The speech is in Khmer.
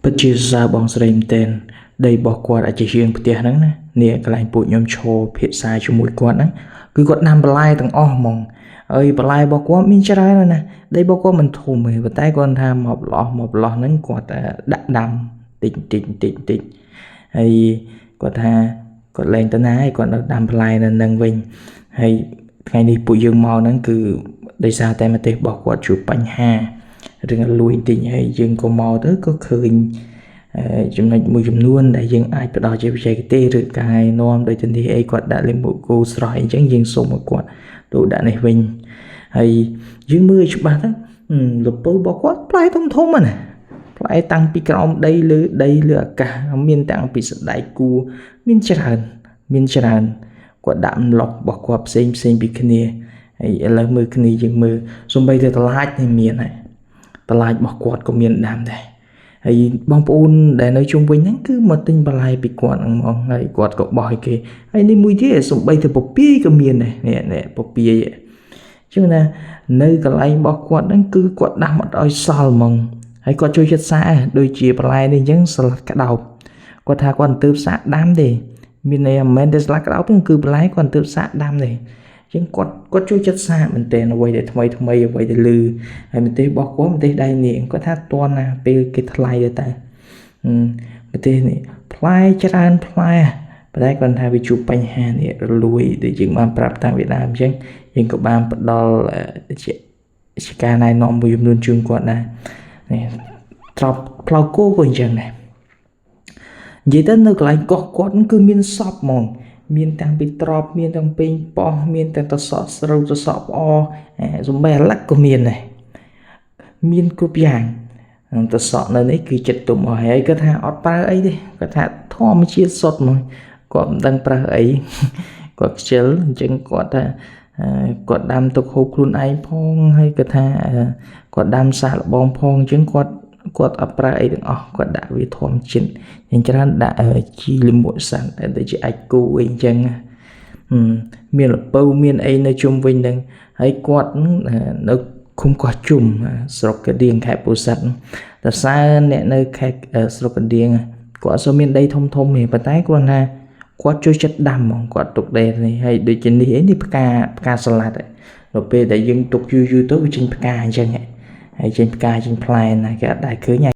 ពិតជាសរសើរបងស្រីមែនទែនដីរបស់គាត់អាចជាជាងផ្ទះហ្នឹងណានេះកន្លែងពួកខ្ញុំឈរភាសាជាមួយគាត់ហ្នឹងគឺគាត់ដាំបន្លែទាំងអស់ហ្មងហើយបន្លែរបស់គាត់មានច្រើនណាស់ណាដីរបស់គាត់មិនធំទេប៉ុន្តែគាត់ថាមកប្រឡោះមកប្រឡោះហ្នឹងគាត់ដាក់ដាំតិចតិចតិចតិចហើយគាត់ថាគាត់លែងទៅណាហើយគាត់នៅដាំបន្លែនៅនឹងវិញហើយថ្ងៃនេះពួកយើងមកហ្នឹងគឺដោយសារតែម្ទេសរបស់គាត់ជួបបញ្ហា រឿងលួយបន្តិចហើយយើងក៏មកទៅក៏ឃើញចំណុចមួយចំនួនដែលយើងអាចផ្ដល់ជាបច្ចេកទេសឬការណែនាំដោយទៅនេះអីគាត់ដាក់លាមកគោស្រស់អីចឹងយើងសូមឲ្យគាត់ទូដាក់នេះវិញហើយយើងមើលឲ្យច្បាស់ទៅលពៅរបស់គាត់ផ្លែធំធំណាផ្លែតាំងពីក្រោមដីលើដីលើអាកាសមានតាំងពីសណ្ដែកគួរមានច្រើនមានច្រើនគាត់ដាក់ម្លុករបស់គាត់ផ្សេងផ្សេងពីគ្នាហើយឥឡូវមើលគ្នាយើងមើលសំបីតែតឡាចនេះមានដែរ បន្លាចរបស់គាត់ក៏មានដាំដែរហើយបងប្អូនដែលនៅជុំវិញហ្នឹងគឺមកទិញបន្លែពីគាត់ហ្នឹងហ្មងហើយគាត់ក៏បោះឲ្យគេហើយនេះមួយទៀតសំបីទៅពពាយក៏មានដែរនេះនេះពពាយជឿណានៅកន្លែងរបស់គាត់ហ្នឹងគឺគាត់ដាំអត់ឲ្យសល់ហ្មងហើយគាត់ជួយចិត្តសាកដូចជាបន្លែនេះអញ្ចឹងស្លឹកក្តោបគាត់ថាគាត់មិនទើបសាកដាំទេមានន័យមិនមែនតែស្លឹកក្តោបទេគឺបន្លែគាត់មិនទើបសាកដាំទេអញ្ចឹងគាត់គាត់ជួយចិត្តសាកមែនទែនអ្វីដែលថ្មីថ្មីអ្វីដែលលឺ ហើយម្ទេសរបស់គាត់ម្ទេសដៃនាងគាត់ថាតន់ណាពេលគេថ្លៃទៅតែម្ទេសនេះផ្លែច្រើនផ្លែប៉ុន្តែគាត់ថាវាជួបបញ្ហានេះរលួយដូចយើងបានប្រាប់តាំងពីដើមអញ្ចឹងយើងក៏បានផ្ដល់ជាជាការណែនាំមួយចំនួនជូនគាត់ដែរនេះត្រប់ផ្លូវគោក៏អញ្ចឹងដែរនិយាយទៅនៅកន្លែងកោះគាត់គឺមានសពហ្មងមានតាំងពីត្រប់មានតាំងពេញប៉ោះមានតាំងតសក់ស្រូវតសក់ផ្អសំបីអាឡឹកក៏មានដែរ មានគ្រប់យ៉ាងតសក់នៅនេះគឺចិត្តទុំអស់ហើយគាត់ថាអត់ប្រើអីទេគាត់ថាធម្មជាតិសុទ្ធមកគាត់មិនដឹងប្រើអីគាត់ខ្ជិលអញ្ចឹងគាត់ថាគាត់ដាំទុកហូបខ្លួនឯងផងហើយគាត់ថាគាត់ដាំសាកល្បងផងអញ្ចឹងគាត់គាត់អត់ប្រើអីទាំងអស់គាត់ដាក់វាធម្មជាតិយ៉ាងច្រើនដាក់ជីលាមកសត្វដែលជាអាចគូអីអញ្ចឹងមានលពៅមានអីនៅជុំវិញហ្នឹងហើយគាត់នៅឃុំកោះជុំស្រុកកដៀងខេត្តពោធិ៍សាត់តើសើអ្នកនៅខេត្តស្រុកកដៀងគាត់អត់សូវមានដីធំធំទេប៉ុន្តែគាត់ថាគាត់ជួយចិត្តដាំហ្មងគាត់ទុកដីនេះហើយដូចជានេះអីនេះផ្កាផ្កាសាឡាត់ដល់ពេលដែលយើងទុកយូរយូរទៅវាចេញផ្កាអញ្ចឹងហើយចេញផ្កាចេញផ្លែណាគេអត់ដែលឃើញ។